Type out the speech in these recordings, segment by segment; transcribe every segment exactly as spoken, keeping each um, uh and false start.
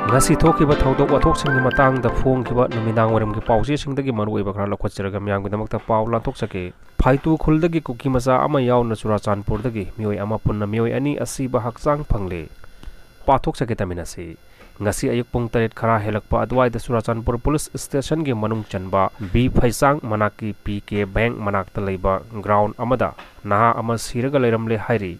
ꯉꯁꯤ ꯊꯣꯛꯈꯤꯕ ꯊꯧꯗꯣꯛ ꯋꯥꯊꯣꯛꯁꯤꯡꯒꯤ ꯃꯇꯥꯡꯗ ꯐꯣꯡꯈꯤꯕ ꯅꯨꯃꯤꯗꯥꯡ ꯋꯥꯏꯔꯝꯒꯤ ꯄꯥꯎꯆꯦꯁꯤꯡꯗꯒꯤ ꯃꯔꯨꯑꯣꯏꯕ ꯈꯔ ꯂꯧꯈꯠꯆꯔꯒ ꯃꯤꯌꯥꯝꯒꯤꯗꯃꯛꯇ ꯄꯥꯎ ꯂꯥꯟꯊꯣꯛꯆꯒꯦ꯫ ꯐꯥꯏꯇꯨ ꯈꯨꯜꯗꯒꯤ ꯀꯨꯀꯤ ꯃꯆꯥ ꯑꯃ ꯌꯥꯎꯅ ꯆꯨꯔꯥꯆꯥꯟꯄꯨꯔꯗꯒꯤ ꯃꯤꯑꯣꯏ ꯑꯃ ꯄꯨꯟꯅ ꯃꯤꯑꯣꯏ ꯑꯅꯤ ꯑꯁꯤꯕ ꯍꯛꯆꯥꯡ ꯐꯪꯂꯦ꯫ ꯄꯥꯊꯣꯛꯆꯒꯦ ꯇꯥꯃꯤꯟꯅꯁꯤ꯫ ꯉꯁꯤ ꯑꯌꯨꯛ ꯄꯨꯡ ꯇꯔꯦꯠ ꯈꯔ ꯍꯦꯜꯂꯛꯄ ꯑꯗꯨꯋꯥꯏꯗ ꯆꯨꯔꯥꯆꯥꯟꯄꯨꯔ ꯄꯨꯂꯤꯁ ꯁ꯭ꯇꯦꯁꯟꯒꯤ ꯃꯅꯨꯡ ꯆꯟꯕ ꯕꯤ ꯐꯩꯁꯥꯡ ꯃꯅꯥꯛꯀꯤ ꯄꯤ ꯀꯦ ꯕꯦꯡꯛ ꯃꯅꯥꯛꯇ ꯂꯩꯕ ꯒ꯭ꯔꯥꯎꯟ ꯑꯃꯗ ꯅꯍꯥ ꯑꯃ ꯁꯤꯔꯒ ꯂꯩꯔꯝꯂꯦ ꯍꯥꯏꯔꯤ꯫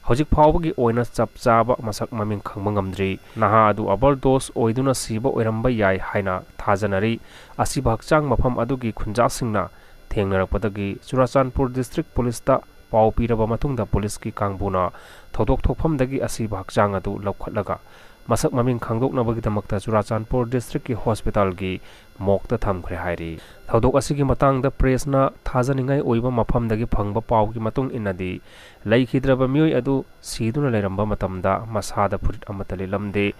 ꯍꯧꯖꯤꯛ ꯐꯥꯎꯕꯒꯤ ꯑꯣꯏꯅ ꯆꯞ ꯆꯥꯕ ꯃꯁꯛ ꯃꯃꯤꯡ ꯈꯪꯕ ꯉꯝꯗ꯭ꯔꯤ꯫ ꯅꯍꯥ ꯑꯗꯨ ꯑꯣꯚꯔꯗꯣꯁ ꯑꯣꯏꯗꯨꯅ ꯁꯤꯕ ꯑꯣꯏꯔꯝꯕ ꯌꯥꯏ ꯍꯥꯏꯅ ꯊꯥꯖꯅꯔꯤ꯫ ꯑꯁꯤꯕ ꯍꯛꯆꯥꯡ ꯃꯐꯝ ꯑꯗꯨꯒꯤ ꯈꯨꯟꯖꯥꯁꯤꯡꯅ ꯊꯦꯡꯅꯔꯛꯄꯗꯒꯤ ꯆꯨꯔꯥꯆꯥꯟꯄꯨꯔ ꯗꯤꯁꯇ꯭ꯔꯤꯛ ꯄꯨꯂꯤꯁꯇ ꯄꯥꯎ ꯄꯤꯔꯕ ꯃꯇꯨꯡꯗ ꯄꯨꯂꯤꯁꯀꯤ ꯀꯥꯡꯕꯨꯅ ꯊꯧꯗꯣꯛ ꯊꯣꯛꯐꯝꯗꯒꯤ ꯑꯁꯤꯕ ꯍꯛꯆꯥꯡ ꯑꯗꯨ ꯂꯧꯈꯠꯂꯒ ꯃꯁꯛ ꯃꯃꯤꯡ ꯈꯪꯗꯣꯛꯅꯕꯒꯤꯗꯃꯛꯇ ꯆꯨꯔꯥꯆꯥꯟꯄꯨꯔ ꯗꯤꯁꯇ꯭ꯔꯤꯛꯀꯤ ꯍꯣꯁꯄꯤꯇꯥꯜꯒꯤ ꯃꯣꯔꯒꯇ ꯊꯝꯈ꯭ꯔꯦ ꯍꯥꯏꯔꯤ꯫ ꯊꯧꯗꯣꯛ ꯑꯁꯤꯒꯤ ꯃꯇꯥꯡꯗ ꯄ꯭ꯔꯦꯁꯅ ꯊꯥꯖꯅꯤꯡꯉꯥꯏ ꯑꯣꯏꯕ ꯃꯐꯝꯗꯒꯤ ꯐꯪꯕ ꯄꯥꯎꯒꯤ ꯃꯇꯨꯡ ꯏꯟꯅꯗꯤ, ꯂꯩꯈꯤꯗ꯭ꯔꯕ ꯃꯤꯑꯣꯏ ꯑꯗꯨ ꯁꯤꯗꯨꯅ ꯂꯩꯔꯝꯕ ꯃꯇꯝꯗ ꯃꯁꯥꯗ ꯐꯨꯔꯤꯠ ꯑꯃꯠꯇ ꯂꯤꯠꯂꯝꯗꯦ꯫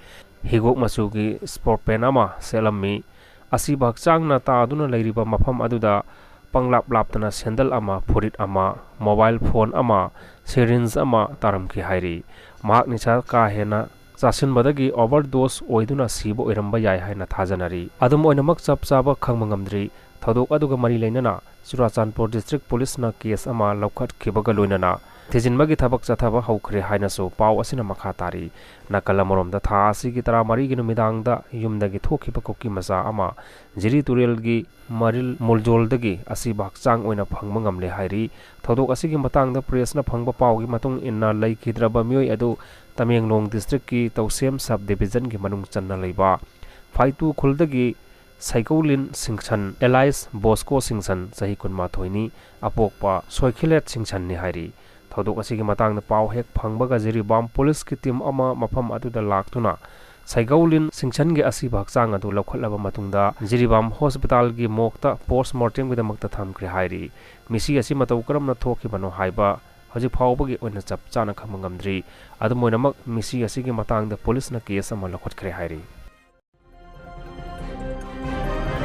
ꯍꯤꯒꯣꯛ ꯃꯆꯨꯒꯤ ꯁ꯭ꯄꯣꯔꯠ ꯄꯦꯟ ꯑꯃ ꯁꯦꯠꯂꯝꯃꯤ꯫ ꯑꯁꯤꯕ ꯍꯛꯆꯥꯡꯅ ꯇꯥꯗꯨꯅ ꯂꯩꯔꯤꯕ ꯃꯐꯝ ꯑꯗꯨꯗ ꯄꯪꯂꯥꯞ ꯂꯥꯞꯇꯅ ꯁꯦꯟꯗꯜ ꯑꯃ, ꯐꯨꯔꯤꯠ ꯑꯃ, ꯃꯣꯕꯥꯏꯜ ꯐꯣꯟ ꯑꯃ, ꯁꯤꯔꯤꯟꯖ ꯑꯃ ꯇꯥꯔꯝꯈꯤ ꯍꯥꯏꯔꯤ꯫ ꯃꯍꯥꯛ ꯅꯤꯁꯥ ꯀꯥ ꯍꯦꯟꯅ ꯆꯥꯁꯤꯟꯕꯗꯒꯤ ꯑꯣꯚꯔꯗꯣꯁ ꯑꯣꯏꯗꯨꯅ ꯁꯤꯕ ꯑꯣꯏꯔꯝꯕ ꯌꯥꯏ ꯍꯥꯏꯅ ꯊꯥꯖꯅꯔꯤ꯫ ꯑꯗꯨꯝ ꯑꯣꯏꯅꯃꯛ, ꯆꯞ ꯆꯥꯕ ꯈꯪꯕ ꯉꯝꯗ꯭ꯔꯤ꯫ ꯊꯧꯗꯣꯛ ꯑꯗꯨꯒ ꯃꯔꯤ ꯂꯩꯅꯅ ꯆꯨꯔꯥꯆꯥꯟꯄꯨꯔ ꯗꯤꯁꯇ꯭ꯔꯤꯛ ꯄꯨꯂꯤꯁꯅ ꯀꯦꯁ ꯑꯃ ꯂꯧꯈꯠꯈꯤꯕꯒ ꯂꯣꯏꯅꯅ ꯊꯤꯖꯤꯟꯕꯒꯤ ꯊꯕꯛ ꯆꯠꯊꯕ ꯍꯧꯈ꯭ꯔꯦ ꯍꯥꯏꯅꯁꯨ ꯄꯥꯎ ꯑꯁꯤꯅ ꯃꯈꯥ ꯇꯥꯔꯤ꯫ ꯅꯥꯀꯜ ꯑꯃꯔꯣꯝꯗ, ꯊꯥ ꯑꯁꯤꯒꯤ ꯇꯔꯥꯃꯔꯤꯒꯤ ꯅꯨꯃꯤꯗꯥꯡꯗ ꯌꯨꯝꯗꯒꯤ ꯊꯣꯛꯈꯤꯕ ꯀꯨꯀꯤ ꯃꯆꯥ ꯑꯃ ꯖꯤꯔꯤ ꯇꯨꯔꯦꯜꯒꯤ ꯃꯔꯤꯜ ꯃꯨꯜꯖꯣꯜꯗꯒꯤ ꯑꯁꯤꯕ ꯍꯛꯆꯥꯡ ꯑꯣꯏꯅ ꯐꯪꯕ ꯉꯝꯂꯦ ꯍꯥꯏꯔꯤ꯫ ꯊꯧꯗꯣꯛ ꯑꯁꯤꯒꯤ ꯃꯇꯥꯡꯗ ꯄ꯭ꯔꯦꯁꯅ ꯐꯪꯕ ꯄꯥꯎꯒꯤ ꯃꯇꯨꯡ ꯏꯟꯅ, ꯂꯩꯈꯤꯗ꯭ꯔꯕ ꯃꯤꯑꯣꯏ ꯑꯗꯨ ꯇꯃꯦꯡꯂꯣꯡ ꯗꯤꯁꯇ꯭ꯔꯤꯛꯀꯤ ꯇꯧꯁꯦꯝ ꯁꯕ ꯗꯤꯕꯤꯖꯟꯒꯤ ꯃꯅꯨꯡ ꯆꯟꯅ ꯂꯩꯕ ꯐꯥꯏꯇꯨ ꯈꯨꯜꯗꯒꯤ ꯁꯩꯒꯧꯂꯤꯟ ꯁꯤꯡꯁꯟ, ꯑꯦꯂꯥꯏꯁ ꯕꯣꯁꯀꯣ ꯁꯤꯡꯁꯟ, ꯆꯍꯤ ꯀꯨꯟꯃꯥꯊꯣꯏꯅꯤ, ꯑꯄꯣꯛꯄ ꯁꯣꯏꯈꯤꯂꯦꯠ ꯁꯤꯡꯁꯟꯅꯤ ꯍꯥꯏꯔꯤ꯫ ꯊꯧꯗꯣꯛ ꯑꯁꯤꯒꯤ ꯃꯇꯥꯡꯗ ꯄꯥꯎ ꯍꯦꯛ ꯐꯪꯕꯒ ꯖꯤꯔꯤꯕꯥꯝ ꯄꯨꯂꯤꯁꯀꯤ ꯇꯤꯝ ꯑꯃ ꯃꯐꯝ ꯑꯗꯨꯗ ꯂꯥꯛꯇꯨꯅ ꯁꯩꯒꯧꯂꯤꯟ ꯁꯤꯡꯁꯟꯒꯤ ꯑꯁꯤꯕ ꯍꯛꯆꯥꯡ ꯑꯗꯨ ꯂꯧꯈꯠꯂꯕ ꯃꯇꯨꯡꯗ ꯖꯤꯔꯤꯕꯥꯝ ꯍꯣꯁꯄꯤꯇꯥꯜꯒꯤ ꯃꯣꯔꯒꯇ ꯄꯣꯁꯃꯣꯔꯇꯦꯝꯒꯤꯗꯃꯛꯇ ꯊꯝꯈ꯭ꯔꯦ ꯍꯥꯏꯔꯤ꯫ ꯃꯤꯁꯤ ꯑꯁꯤ ꯃꯇꯧ ꯀꯔꯝꯅ ꯊꯣꯛꯈꯤꯕꯅꯣ ꯍꯥꯏꯕ ꯍꯧꯖꯤꯛ ꯐꯥꯎꯕꯒꯤ ꯑꯣꯏꯅ ꯆꯞ ꯆꯥꯅ ꯈꯪꯕ ꯉꯝꯗ꯭ꯔꯤ꯫ ꯑꯗꯨꯝ ꯑꯣꯏꯅꯃꯛ, ꯃꯤꯁꯤ ꯑꯁꯤꯒꯤ ꯃꯇꯥꯡꯗ ꯄꯨꯂꯤꯁꯅ ꯀꯦꯁ ꯑꯃ ꯂꯧꯈꯠꯈ꯭ꯔꯦ ꯍꯥꯏꯔꯤ꯫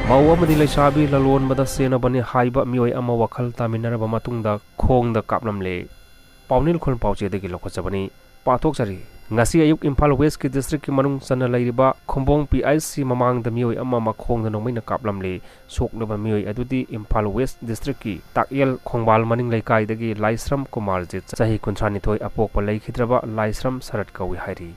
ꯃꯧ ꯑꯃꯗꯤ ꯂꯩꯁꯥꯕꯤ ꯂꯂꯣꯟꯕꯗ ꯆꯦꯟꯅꯕꯅꯤ ꯍꯥꯏꯕ ꯃꯤꯑꯣꯏ ꯑꯃ ꯋꯥꯈꯜ ꯇꯥꯃꯤꯟꯅꯔꯕ ꯃꯇꯨꯡꯗ ꯈꯣꯡꯗ ꯀꯥꯞꯂꯝꯂꯦ꯫ ꯄꯥꯎꯅꯤꯜ ꯈꯨꯜ ꯄꯥꯎꯆꯦꯗꯒꯤ ꯂꯧꯈꯠꯆꯕꯅꯤ꯫ ꯄꯥꯊꯣꯛꯆꯔꯤ꯫ ꯉꯁꯤ ꯑꯌꯨꯛ ꯏꯝꯐꯥꯜ ꯋꯦꯁꯀꯤ ꯗꯤꯁꯇ꯭ꯔꯤꯛꯀꯤ ꯃꯅꯨꯡ ꯆꯟꯅ ꯂꯩꯔꯤꯕ ꯈꯨꯝꯕꯣꯡ ꯄꯤ ꯑꯩꯆ ꯁꯤ ꯃꯃꯥꯡꯗ ꯃꯤꯑꯣꯏ ꯑꯃ ꯃꯈꯣꯡꯗ ꯅꯣꯡꯃꯩꯅ ꯀꯥꯞꯂꯝꯂꯦ꯫ ꯁꯣꯛꯂꯕ ꯃꯤꯑꯣꯏ ꯑꯗꯨꯗꯤ ꯏꯝꯐꯥꯜ ꯋꯦꯁ ꯗꯤꯁꯇ꯭ꯔꯤꯛꯀꯤ ꯇꯥꯛꯌꯦꯜ ꯈꯣꯡꯕꯥꯜ ꯃꯅꯤꯡ ꯂꯩꯀꯥꯏꯗꯒꯤ ꯂꯥꯏꯁ꯭ꯔꯝ ꯀꯨꯃꯥꯔꯖꯤꯠ, ꯆꯍꯤ ꯀꯨꯟꯊ꯭ꯔꯥ ꯅꯤꯊꯣꯏ, ꯑꯄꯣꯛꯄ ꯂꯩꯈꯤꯗ꯭ꯔꯕ ꯂꯥꯏꯁ꯭ꯔꯝ ꯁꯔꯠ ꯀꯧꯏ ꯍꯥꯏꯔꯤ꯫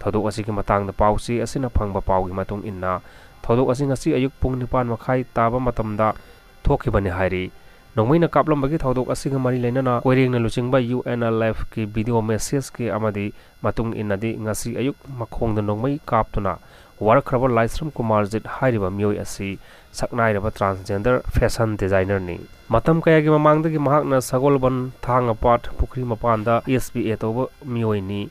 ꯊꯧꯗꯣꯛ ꯑꯁꯤꯒꯤ ꯃꯇꯥꯡꯗ ꯄꯥꯎꯆꯦ ꯑꯁꯤꯅ ꯐꯪꯕ ꯄꯥꯎꯒꯤ ꯃꯇꯨꯡ ꯏꯟꯅ, ꯊꯧꯗꯣꯛ ꯑꯁꯤ ꯉꯁꯤ ꯑꯌꯨꯛ ꯄꯨꯡ ꯅꯤꯄꯥꯟ ꯃꯈꯥꯏ ꯇꯥꯕ ꯃꯇꯝꯗ ꯊꯣꯛꯈꯤꯕꯅꯤ ꯍꯥꯏꯔꯤ꯫ ꯅꯣꯡꯃꯩꯅ ꯀꯥꯞꯂꯝꯕꯒꯤ ꯊꯧꯗꯣꯛ ꯑꯁꯤꯒ ꯃꯔꯤ ꯂꯩꯅꯅ ꯀꯣꯏꯔꯦꯡꯅ ꯂꯨꯆꯤꯡꯕ ꯌꯨ ꯑꯦꯟ ꯑꯦꯜ ꯑꯦꯐꯀꯤ ꯚꯤꯗꯤꯑꯣ ꯃꯦꯁꯦꯖꯀꯤ ꯑꯃꯗꯤ ꯃꯇꯨꯡ ꯏꯟꯅꯗꯤ ꯉꯁꯤ ꯑꯌꯨꯛ ꯃꯈꯣꯡꯗ ꯅꯣꯡꯃꯩ ꯀꯥꯞꯇꯨꯅ ꯋꯥꯔꯛꯈ꯭ꯔꯕ ꯂꯥꯏꯁ꯭ꯔꯝ ꯀꯨꯃꯥꯔꯖꯤꯠ ꯍꯥꯏꯔꯤꯕ ꯃꯤꯑꯣꯏ ꯑꯁꯤ ꯁꯛꯅꯥꯏꯔꯕ transgender fashion designerꯅꯤ꯫ ꯃꯇꯝ ꯀꯌꯥꯒꯤ ꯃꯃꯥꯡꯗꯒꯤ ꯃꯍꯥꯛꯅ ꯁꯒꯣꯜꯕꯟ ꯊꯥꯡꯒꯄꯥꯠ ꯄꯨꯈ꯭ꯔꯤ ꯃꯄꯥꯟꯗ ꯑꯦꯁ ꯄꯤ ꯑꯦ ꯇꯧꯕ ꯃꯤꯑꯣꯏꯅꯤ꯫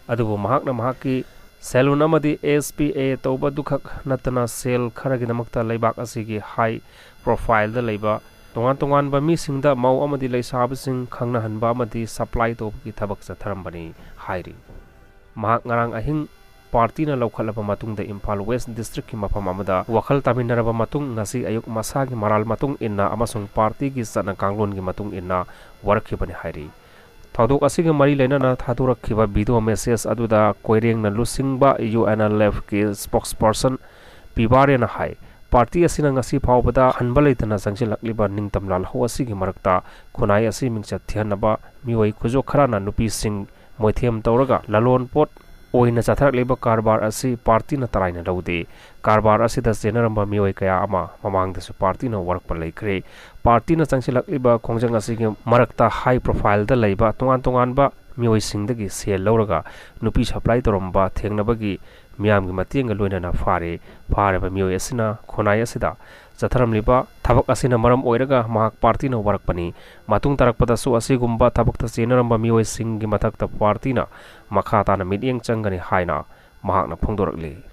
ꯑꯗꯨꯕꯨ ꯃꯍꯥꯛꯅ ꯃꯍꯥꯛꯀꯤ salon ꯑꯃꯗꯤ ꯑꯦꯁ ꯄꯤ ꯑꯦ ꯇꯧꯕꯗꯨꯈꯛ ꯅꯠꯇꯅ ꯁꯦꯜ ꯈꯔꯒꯤꯗꯃꯛꯇ ꯂꯩꯕꯥꯛ ꯑꯁꯤꯒꯤ high profileꯗ ꯂꯩꯕ ꯇꯣꯉꯥꯟ ꯇꯣꯉꯥꯟꯕ ꯃꯤꯁꯤꯡꯗ ꯃꯧ ꯑꯃꯗꯤ ꯂꯩꯁꯥꯕꯤꯁꯤꯡ ꯈꯪꯅꯍꯟꯕ ꯑꯃꯗꯤ supply ꯇꯧꯕꯒꯤ ꯊꯕꯛ ꯆꯠꯊꯔꯝꯕꯅꯤ ꯍꯥꯏꯔꯤ꯫ ꯃꯍꯥꯛ ꯉꯔꯥꯡ ꯑꯍꯤꯡ partyꯅ ꯂꯧꯈꯠꯂꯕ ꯃꯇꯨꯡꯗ ꯏꯝꯐꯥꯜ ꯋꯦꯁ ꯗꯤꯁꯇ꯭ꯔꯤꯛꯀꯤ ꯃꯐꯝ ꯑꯃꯗ ꯋꯥꯈꯜ ꯇꯥꯃꯤꯟꯅꯔꯕ ꯃꯇꯨꯡ ꯉꯁꯤ ꯑꯌꯨꯛ ꯃꯁꯥꯒꯤ ꯃꯔꯥꯜ ꯃꯇꯨꯡ ꯏꯟꯅ ꯑꯃꯁꯨꯡ partyꯒꯤ ꯆꯠꯅ ꯀꯥꯡꯂꯣꯟꯒꯤ ꯃꯇꯨꯡ ꯏꯟꯅ ꯋꯥꯔꯛꯈꯤꯕꯅꯤ ꯍꯥꯏꯔꯤ꯫ ꯊꯧꯗꯣꯛ ꯑꯁꯤꯒ ꯃꯔꯤ ꯂꯩꯅꯅ ꯊꯥꯗꯣꯔꯛꯈꯤꯕ ꯚꯤꯗꯤꯑꯣ ꯃꯦꯁꯦꯖ ꯑꯗꯨꯗ ꯀꯣꯏꯔꯦꯡꯅ ꯂꯨꯆꯤꯡꯕ ꯌꯨ ꯑꯦꯟ ꯑꯦꯜ ꯑꯦꯐꯀꯤ spokesperson ꯄꯤꯕꯥꯔꯦꯅ ꯍꯥꯏ, party ꯑꯁꯤꯅ ꯉꯁꯤ ꯐꯥꯎꯕꯗ ꯍꯟꯕ ꯂꯩꯇꯅ ꯆꯪꯁꯤꯜꯂꯛꯂꯤꯕ ꯅꯤꯡꯇꯝ ꯂꯥꯜꯍꯧ ꯑꯁꯤꯒꯤ ꯃꯔꯛꯇ ꯈꯨꯟꯅꯥꯏ ꯑꯁꯤ ꯃꯤꯡꯆꯠ ꯊꯤꯍꯟꯅꯕ ꯃꯤꯑꯣꯏ ꯈꯨꯖꯣ ꯈꯔꯅ ꯅꯨꯄꯤꯁꯤꯡ ꯃꯣꯏꯊꯦꯝ ꯇꯧꯔꯒ ꯂꯂꯣꯟ ꯄꯣꯠ ꯑꯣꯏꯅ ꯆꯠꯊꯔꯛꯂꯤꯕ ꯀꯔꯕꯥꯔ ꯑꯁꯤ partyꯅ ꯇꯔꯥꯏꯅ ꯂꯧꯗꯦ꯫ ꯀꯔꯕꯥꯔ ꯑꯁꯤꯗ ꯆꯦꯟꯅꯔꯝꯕ ꯃꯤꯑꯣꯏ ꯀꯌꯥ ꯑꯃ ꯃꯃꯥꯡꯗꯁꯨ partyꯅ ꯋꯥꯔꯛꯄ ꯂꯩꯈ꯭ꯔꯦ꯫ Partyꯅ ꯆꯪꯁꯤꯜꯂꯛꯂꯤꯕ ꯈꯣꯡꯖꯪ ꯑꯁꯤꯒꯤ ꯃꯔꯛꯇ high profileꯗ ꯂꯩꯕ ꯇꯣꯉꯥꯟ ꯇꯣꯉꯥꯟꯕ ꯃꯤꯑꯣꯏꯁꯤꯡꯗꯒꯤ ꯁꯦꯜ ꯂꯧꯔꯒ ꯅꯨꯄꯤ supply ꯇꯧꯔꯝꯕ ꯊꯦꯡꯅꯕꯒꯤ ꯃꯤꯌꯥꯝꯒꯤ ꯃꯇꯦꯡꯒ ꯂꯣꯏꯅꯅ ꯐꯥꯔꯦ꯫ ꯐꯥꯔꯕ ꯃꯤꯑꯣꯏ ꯑꯁꯤꯅ ꯈꯨꯟꯅꯥꯏ ꯑꯁꯤꯗ ꯆꯠꯊꯔꯝꯂꯤꯕ ꯊꯕꯛ ꯑꯁꯤꯅ ꯃꯔꯝ ꯑꯣꯏꯔꯒ ꯃꯍꯥꯛ partyꯅ ꯋꯥꯔꯛꯄꯅꯤ꯫ ꯃꯇꯨꯡ ꯇꯥꯔꯛꯄꯗꯁꯨ ꯑꯁꯤꯒꯨꯝꯕ ꯊꯕꯛꯇ ꯆꯦꯟꯅꯔꯝꯕ ꯃꯤꯑꯣꯏꯁꯤꯡꯒꯤ ꯃꯊꯛꯇ partyꯅ ꯃꯈꯥ ꯇꯥꯅ ꯃꯤꯠꯌꯦꯡ ꯆꯪꯒꯅꯤ ꯍꯥꯏꯅ ꯃꯍꯥꯛꯅ ꯐꯣꯡꯗꯣꯔꯛꯂꯤ꯫